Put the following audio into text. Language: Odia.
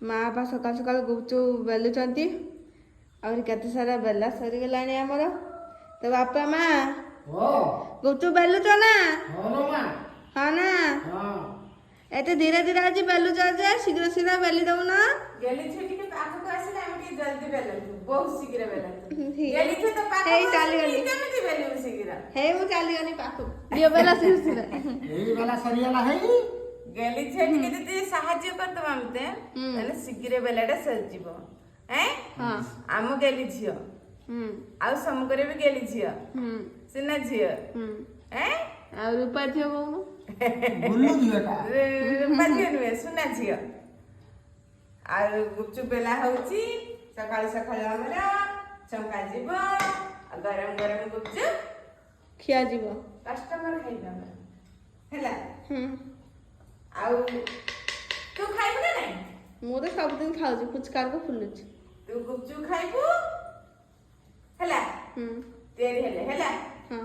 ମା ବାପା ସକାଳୁ ସକାଳୁ ଗୁପଚୁପ ବେଲୁଛନ୍ତି। ଆହୁରି କେତେ ସାରା ବେଲା ସରିଗଲାଣି ଆମର। ତ ବାପା ମା, ଗୁପଚୁପ ବେଲୁଛ ନା? ହଁ ନା? ଏତେ ଧୀରେ ଧୀରେ ଆଜି ବେଲୁଛ ଯେ, ଶୀଘ୍ର ଶୀଘ୍ର ବେଲି ଦଉନ। ଗେଲି ଝିଅ ଟିକେ ପାଖକୁ ଆସିଲେ ଆମେ ଟିକେ ଜଲ୍ଦି ବେଲନ୍ତୁ, ବହୁତ ଶୀଘ୍ର ବେଲନ୍ତୁ। ଠିକ। ଗେଲି ଝିଅ ତ ପାଖକୁ ହେଇ ଚାଲିଗଲି। ଆସିକି କେମିତି ବେଲିବୁ ଶୀଘ୍ର? ହେଇ, ମୁଁ ଚାଲିଗଲି ପାଖକୁ। ଦିଅ ବେଲା ଶୀଘ୍ର ଶୀଘ୍ର। ଏଇ ବେଲା ସରିଗଲା ହେଇ। ଗେଲି ଝିଅ ଟିକେ ଯଦି ସାହାଯ୍ୟ କରିଦବ ମତେ, ତାହେଲେ ଶୀଘ୍ର ବେଲାଟା ସରିଯିବ ଏଁ। ହଁ। ଆମ ଗେଲି ଝିଅ ଆଉ ସମକରେ ବି ଗେଲି ଝିଅ, ସିନା ଝିଅ ଏଁ। ଆଉ ରୂପା ଝିଅ କହୁନୁ? ବୁଲୁ ଝିଅଟା। ରୂପା ଝିଅ ନୁହେଁ, ସୁନା ଝିଅ। ଆଉ ଗୁପଚୁପ ବେଲା ହଉଛି ସକାଳୁ ସକାଳୁ ଆମର, ଚଙ୍କା ଯିବ ଆଉ ଗରମ ଗରମ ଗୁପଚୁପ ଖିଆ ଯିବ। କଷ୍ଟମର ଖାଇବେ ଆମର, ହେଲା? ହୁଁ। ଆଉ ତୁ ଖାଇବୁ ନା ନାଇଁ? ମୁଁ ତ ସବୁଦିନ ଖାଉଛି, ଫୁଚକାରକୁ ଫୁଲୁଛି। ତୁ ଗୁପଚୁପ ଖାଇବୁ, ହେଲା? ହୁଁ। ତିଆରି ହେଲେ ହେଲା। ହଁ।